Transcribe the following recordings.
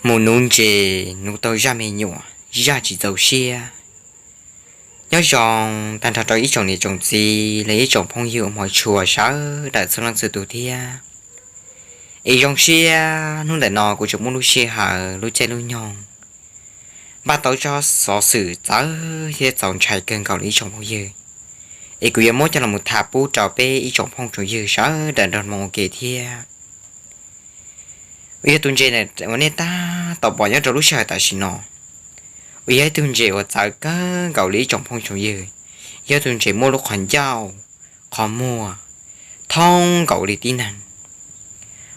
Mus nuv ntses nuv tau zaj me nyuam, zaj tsis txaus siab. Nyob zoo tag nrho rau ib tsoom niam tsoom txiv los yog ib tsoom phooj ywg uas hmov tshua sawv daws txhua leej txhua tus thiab. Es zoo siab hnub ntawm no kuv tseem muaj lub sij hawm lub caij lub nyoog npaj tau tsob xov xwm txawv thiab txaus ntshai kawg nkaus li ib tsoom phooj ywg. Es kuv yuav muab coj los tham pub rau peb ib tsoom phooj tsoom ywg sawv daws nrog mloog ua ke thiab. Uas yog tus ntses uas nej tab tom pom nyob rau lub sij hawm tam sim no, uas yog ib tug ntses uas txawv kawg nkaus li ib tsoom phooj tsoom ywg, yog tus ntses muaj lub qhov ncauj, qhov muag thoob nkaus li tib neeg.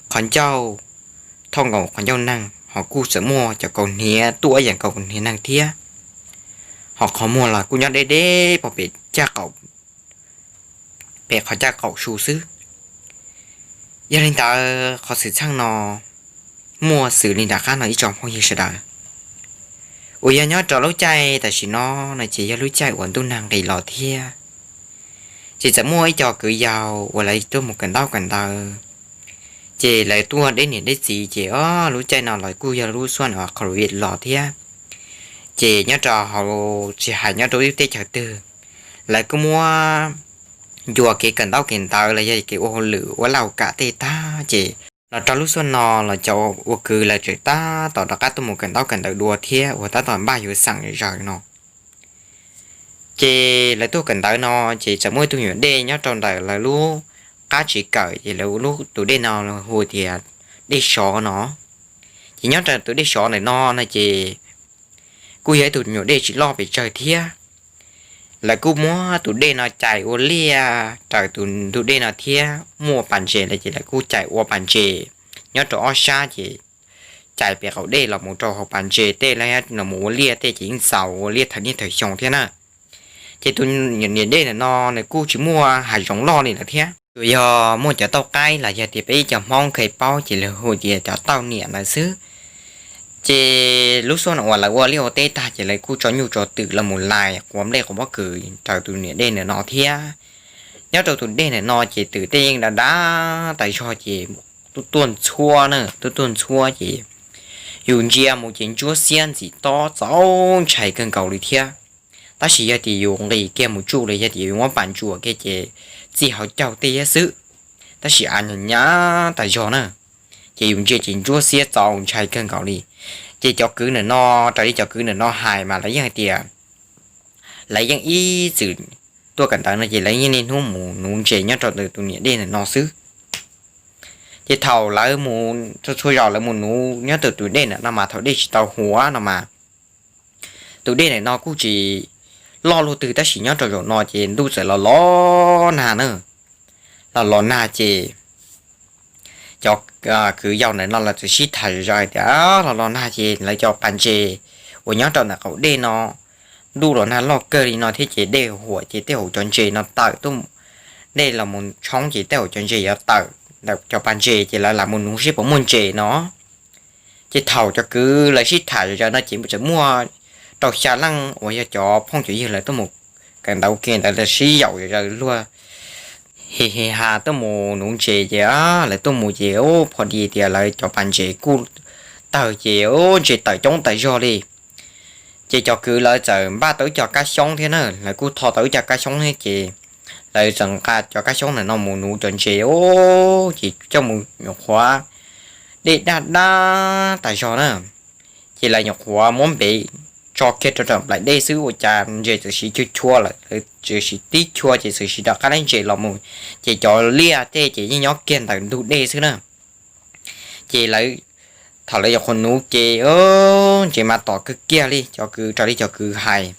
Qhov ncauj thoob nkaus qhov ncauj neeg, ho kuj txawm muaj cov kaus hniav tuaj ib yam kaus hniav neeg thiab. Ho qhov muag los kuj nyob deb deb pog pem caj qaum, pem qhov caj qaum su xwb. Yog li ntawd qhov xwm txheej no muaj xws li nram qab no ib tsoom phooj ywg sawv daws. Uas yog nyob rau lub caij tam sim no no ces yog lub caij uas ntuj nag nqis los thiab. Ces txawm muaj ib co kwv yau uas lawv tuaj mus kawm ntaub kawm ntawv, ces lawv tuaj deb niam deb txiv ces o lub caij no los kuj yog lub xyoo uas covid los thiab. Ces nyob rau hauv tsis hais nyob rau ib teb chaws twg, lawv kuj muab ncua kev kawm ntaub kawm ntawv los yog kev ua hauj lwm ua laj ua kam tej tag ces los rau lub xyoo no los cov ua kwv lawv tseem tab tom rov qab tuaj mus kawm ntaub kawm ntawv dua thiab uas tab tom npaj yuav xeem zaws no. Ces lawv tuaj kawm ntawv no ces txawm muaj ib tug nyuam dej nyob rau ntawm lawv lub qab tsev kawm ces lawv lub tus dej no hu tias dej sov no. Ces nyob rau tus dej sov ntawm no no ces kuj yog ib tug nyuam dej tsis loj pes tsawg thiab. Lawv kuj muab tus dej no cais ua liaj raws tus ntug dej no thiab muaj pas ntses lawm ces lawv kuj cais ua pas ntses nyob rau ob sab ces cais pem qaum dej los mus rau hauv pas ntses tej los mus ua liaj tej ces yeej txaus ua liaj thawm niaj thawm xyoo thiab na. Ces tus niam dej ntawm no nws kuj tsis muaj hav zoov loj li lawm thiab, tsuas yog muaj cov tauj qaib los yog tias peb cov Hmoob kheev paub ces lawv hu tias cov tauj niam ntawd xwb. Ces lub xyoo no uas lawv ua liaj ua teb tag ces lawv kuj tso nyuj tso twm los mus lais quav nplej quav pob kws raws tus niam dej ntawm no thiab. Nyob rau tus dej ntawm no ces twm tej yeej dav dav tas zog ces tuaj tuaj ntxhuab na, tuaj tuaj ntxhuab ces yus ntsia mus ces ntsuab xiab ntxim tob txaus ntshai kawg nkaus li thiab. Tab sis yog tias yus nqis kiag mus tsuj los yog tias yus muab pas ntsuam kiag ces txij hauv caug tej thiab xwb. Tab sis av nyam nyam tas zog na, ces yus ntsia ces ntsuab xiab txaus ntshai kawg nkaus li. Ces cov kwv ntawm no, raws li cov kwv ntawm no hais mas lawv yeej hais tias lawv yeej ib txwm tuaj kawm ntawv no ces lawv yeej niaj hnub mus nuv ntses nyob rau ntawm tus niam dej ntawm no xwb. Ces thaum lawv mus txhua zaus lawv mus nuv nyob rau tus dej ntawm no mas thaum dej tsis tau huv no mas tus dej ntawm no kuj tsis loj luaj twg tab sis nyob rau zaum no ces ntuj txawm los los nag na. Los los nag ces cov kwv yau ntawm no lawv txawm sib tham zoj tias los los nag ces lawv cov pas ntses uas nyob rau ntawm qaum dej no ntuj los nag loj kawg li no thiab ces dej huam ces tej hauv cov ntses no tawm tuaj, dej los mus tshoob ces tej hauv cov ntses yuav tawm ntawm cov pas ntses ces lawv lam mus nuv seb puas muaj ntses no. Ces thaum cov kwv lawv sib tham zoj no ces txawm muaj rau xya leej uas yog cov phooj cov ywg lawv tuaj mus kawm ntawv ua ke ntawd lawv sib yaum zoj luag hi hi ha tuaj mus nuv ntses ces lawv tuaj mus ces pho di tias lawv cov pas ntses kuj tawg ces ntses tawm coob tas zog li. Ces cov kwv lawv txawm npaj tau ib co kab xyoob thiab na, lawv kuj tho tau ib co kab xyoob thiab ces lawv txawm nqa cov kab xyoob ntawm no mus nuv cov ntses ces coj mus nyuam qhuav dej daj dab tas zog na. Ces lawv nyuam qhuav muab npev tso kiag rau nram nplaim dej xwb ua cas ntses txawm siv chua chua lawm, lawv txawm siv tib chua ces txawm siv rov qab leb ntses los mus, ces cov liaj tej ces yeej nyob kiag ntawm ntug dej xwb na. Ces lawv, thaum lawv nyuam qhuav nuv ces ntses mas tom kawg kiag li cov kwv, raws li cov kwv hais.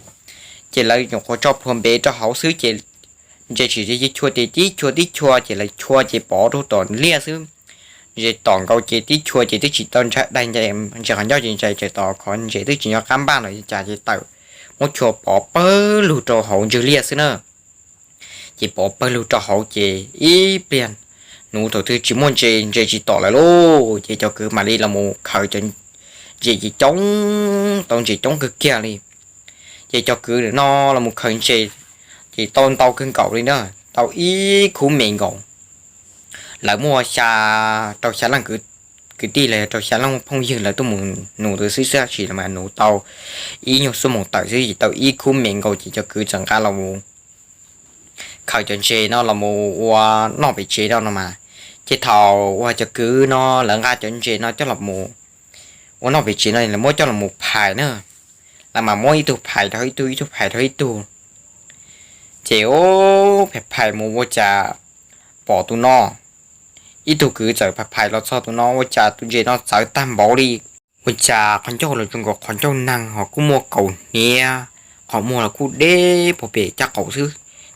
Ces lawv nyuam qhuav tso plhuav npev rau hauv xwb ces ntses tsis chua ces tib chua tib chua ces lawv chua ces pov rau tom liaj xwb. Ntses tom nkaus ces tib chua ces twb tsis tau daig ntses qhov ncauj ces ntses tseem tom qhov ntses twb tsis nco qab npaj los cas ces tawm muab chua pov pawg lug rau hauv ntswg liaj xwb na. Ces pov pawg lug rau hauv ces ib pliag nuv thaum twg tsis muaj ntses, ntses tsis tom lawm lauj, ces cov kwv mam li los mus khaws cov ntses ces coob, tau ntses coob kawg kiag li. Ces cov kwv no los mus khaws ntses ces tau ntau kawg nkaus li na, tau ib khub me nkaus. Lawv muaj xya, rau xya leej kwv kwv tij los yog rau xya leej phooj ywg lawv tuaj mus nuv ntawd xwb xwb, tab sis mas nuv tau ib nyuag xuab moos tawm xwb ces tau ib khub me nkaus ces cov kwv txawm nqa los mus khaws cov ntses no los mus ua noj pem tsev no no mas. Ces thaum uas cov kwv no lawv nqa cov ntses no coj los mus ua noj pem tsev no lawv muab coj los mus phais na, lawv mas muab ib tug phais rau ib tug, ib tug phais rau ib tug. Ces ub, phais phais mus ua cas pom tus no, ib tug kwv txawm phais phais los txog tus no ua cas tus ntses no txawv tag npaum li. Ua cas qhov ncauj los zoo nkaus qhov ncauj neeg ho kuj muaj kaus hniav, qhov muag los kuj deb puag pem caj qaum xwb.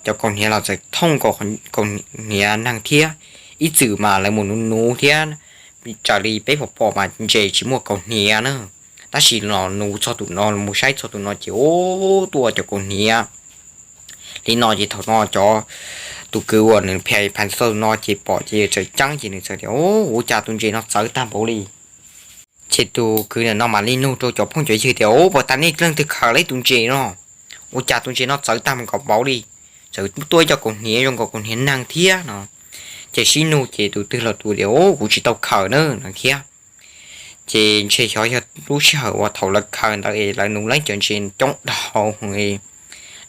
Cov kaus hniav los txawm thooj nkaus kaus hniav neeg thiab. Ib txwm mas lawv mus nuv nuv thiab, raws li peb pom pom mas ntses tsis muaj kaus hniav na, tab sis los nuv txog tus no, mus saib txog tus no ces ub, tuaj cov kaus hniav li no ces thaum no cov, tus kwv uas nws phais phais txog tus no ces pom ces txawm ceeb ces nws txawm tias, Ub, ua cas tus ntses no txawv tag npaum li? Ces tus kwv ntawm no mam li nug rau cov phooj cov ywg tias, Ub, puas tas nej leej twg khaws lawm tus ntses no? Ua cas tus ntses no txawv tag npaum li? Txawm tuaj ib co kaus hniav zoo nkaus kaus hniav neeg thiab no. Ces sib nug ces tus twg los tus tias, Ub, kuv tsis tau khaws na no thiab. Ces ntshe xyov yog lub sij hawm uas thaum lawv khaws ntawd es lawv nuv leej cov ntses coob dhau heev,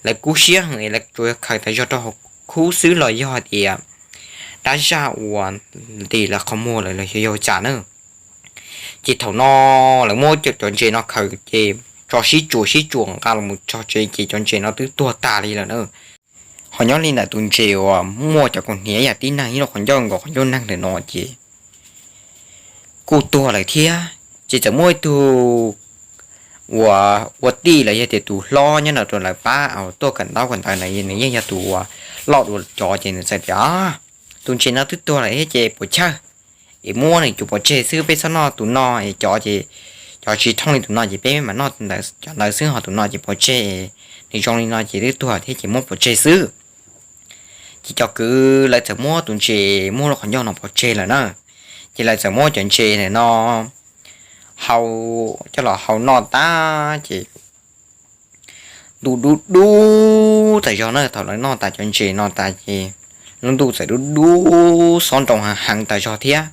lawv kub siab heev es lawv tsuas yog khaws tas zog rau hauv khub xwb los yog hais tias dab zaj uas ntim lawv qhov muag lawm los xyov yog cas na. Ces thaum no lawv muab cov ntses no khaws ces tso sib tsuas sib tsuas nqa los mus txog tsev ces cov ntses no twb tuag tag li lawm na. Ho nyob li ntawm tus ntses uas muaj cov kaus hniav yam tib neeg ib lo qhov ncauj nkaus qhov ncauj neeg ntawm no ces kuj tuag lawm thiab. Ces txawm muaj ib tug uas ua tij los yog tias tus hlob nyob ntawm rau lawv pab tuaj kawm ntaub kawm ntawv na, nws yeej yog tus uas loj dua cov ces nws txawm tias, Tus ntses no twb tuag lawm thiab ces puas chawj es muab nws cov pov tseg xwb, peb txhob noj tus no es cov ces cov tsis thooj li tus no ces peb mam noj cov ntawd xwb, ho tus no ces pov tseg, nws zoo li no ces twb tuag thiab ces muab pov tseg xwb. Ces cov kwv lawv txawm muab tus ntses muab lub qhov ncauj no pov tseg lawm na. Ces lawv txawm muab cov ntses ntawm no hau, coj los hau noj tag ces ntuj dub dub tas zog na. Thaum lawv noj tas cov ntses no tas ces lub ntuj txawm dub dub xob nroo heev heev tas zog thiab.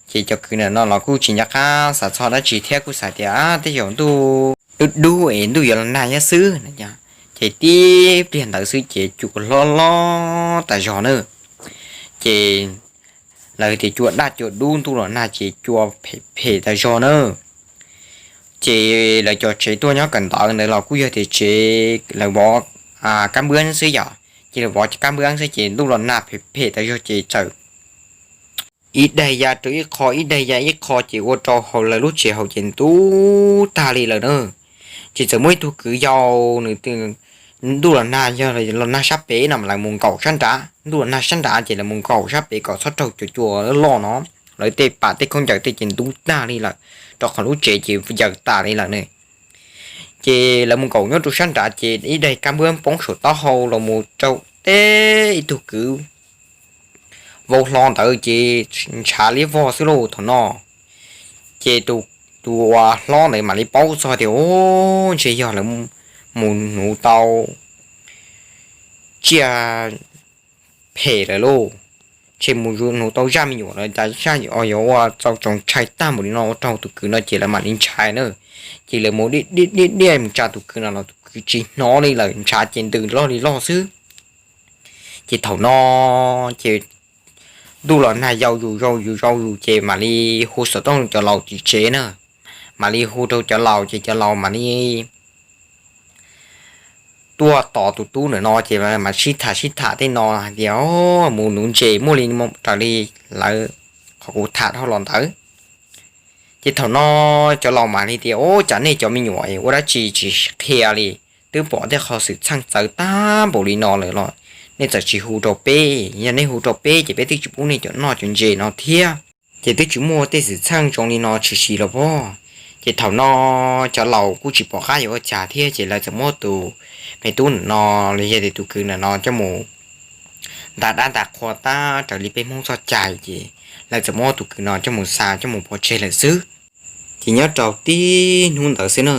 Ces cov kwv ntawm no los kuj tsis nco qab xav txog dab tsi thiab kuj xav tias tej zaum ntuj dub dub es ntuj yuav los nag thiab xwb. Ces tib pliag ntawd xwb ces cua hlob hlob tas zog na. Ces lawv tias cua daj cua dub ntuj los nag ces cua phem phem tas zog na. Ces lawv cov tsev tuaj nyob kawm ntawv ntawd los kuj yog tias tsev lawv vov kab npwb xwb yom, ces lawv vov kab npwb xwb ces ntuj los nag phem phem tas zog ces txawm ib daig ya rau ib qho, ib daig ya ib qho ces ua rau hauv lawv lub tsev hauv ces ntub tag li lawm na. Ces txawm muaj ib tug kwv yau, nws, ntuj los nag yog los nag sab pem no mas lawv mus nkaum sab nrad, ntuj los nag sab nrad ces lawv mus nkaum sab pem kom txhob raug cov cua loj no, lawv tej pam tej khaub ncaws tej ces ntub tag li lawm, rau qhov lub tsev ces yaws tas li lawm ne. Ces lawv mus nkaum nyob rau sab nrad ces ib daig kab npwb poob saum taub hau los mus rau teb ib tug kwv vau hlo ntawd ces ntshav liab vog xwb lauj thaum no. Ces tus, tus uas hlob ntawd mam li paub txog tias, Ub, ntshe yog lawv mus nuv tau tsiaj phem lawm lauj, ntshe mus nuv tau zaj me nyuam lawm, cas zaj yuav ua txaus tsoos ntshai tag npaum li no ua rau tus kwv no ces lawv mam li ntshai na. Ces lawv mus diaj diaj diaj mus tsa tus kwv no los tus kwv tsis hnov li lawm, ntshav ces ntws loj li loj xwb. Ces thaum no ces ntuj los nag yau zus zau zus zau zus ces mam li hu xov tooj cov laus tim tsev na, mam li hu rau cov laus ces cov laus mam li tuaj tos tus tub ntawm no ces mam sib tham sib tham tej no hais tias, Mus nuv ntses muaj li raws li lawv qhov kuv tham dhau los ntawd. Ces thaum no cov laus mam li tias, Ub, cas nej cov me nyuam ua dab tsi tsis qhia li? Twb pom tej qhov xwm txheej txawv tag npaum li no lawm los nej txawm tsis hu rau peb, yog nej hu rau peb ces peb twb tsis pub nej cov noj cov ntses no thiab. Ces twb tsis muaj tej xwm txheej zoo li no tshwm sim los pob. Ces thaum no cov laus kuj tsis pom qab yuav ua cas thiab ces lawv txawm muab tus me tub ntawm no los yog tias tus kwv ntawm no coj mus nta dab nta qhua tag raws li peb Hmoob txoj cai ces lawv txawm muab tus kwv no coj mus xa coj mus pov tseg lawm xwb. Ces nyob rau tib hnub ntawd xwb na,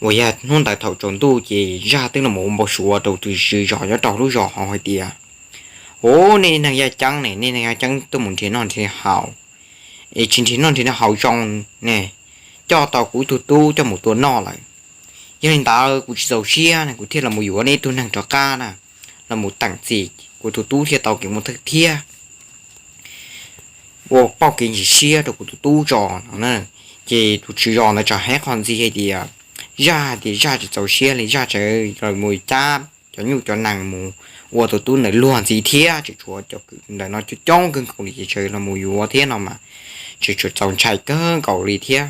uas yog hnub ntawd thaum tsaus ntuj ces zaj twb los mus ua npau suav rau tus tswv zos nyob rau lub zos hauv hais tias, Ub, nej neeg yaj ceeb ne, nej neeg yaj ceeb tuaj mus nrhiav noj nrhiav haus, es tsis nrhiav noj nrhiav haus zoo ne, coj tau kuv ib tug tub coj mus tua noj lawm. Yog li ntawd kuv tsis txaus siab ne, kuv thiaj los mus yuav nej ib tug neeg rov qab na, los mus teem txim, kuv tus tub thiaj tau kev mus thawj thiab ua pauj kev ntxim siab rau kuv tus tub tso no na. Ces tus tswv zos ntawd txawm hais qhov ntxiv hais tias, zaj hais tias zaj tsis txaus siab li, zaj txawm los mus cab cov nyuj cov nees mus ua tus tub ntawd luag ntxiv thiab, tseem tshuav cov kwv ntawm no coob coob kawg nkaus li, ces txawm los mus yuav thiab no mas tseem tshuav txaus ntshai kawg nkaus li thiab.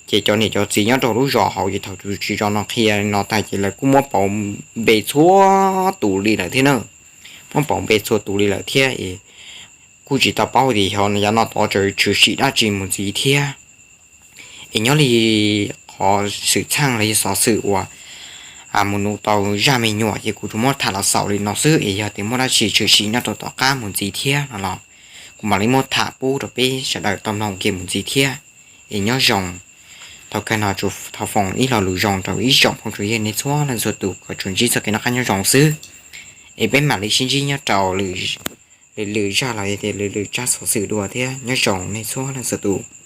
Ces cov niam cov txiv nyob rau lub zos hauv ces thaum tus tswv zos no qhia no tag ces lawv kuj muab pauv npe txhua tus li lawm thiab na, muab pauv npe txhua tus li lawm thiab es kuj tsis tau paub tias xyov yav no tod txawm tshwm sim dab tsi mus ntxiv thiab. Es nyob li qhov xwm txheej los yog xov xwm uas mus nug tau zaj me nyuam ces kuv tsuas muab tham los xaus li no xwb, es yog tias muaj dab tsi tshwm sim nyob rau tom qab mus ntxiv thiab no los kuv mam li muab tham pub rau peb sawv daws tau mloog kev mus ntxiv thiab. Es nyob zoo, thaum kawg no tsuas thov foom ib lo lus zoo rau ib tsoom phooj tsoom ywg nej txhua leej txhua tus kom tsuas ntsib txoj kev noj qab nyob zoo xwb. Es peb mam li sib ntsib nyob rau lwm lwm zaj los yog tias lwm lwm tsab xov xwm dua thiab, nyob zoo nej txhua leej txhua tus.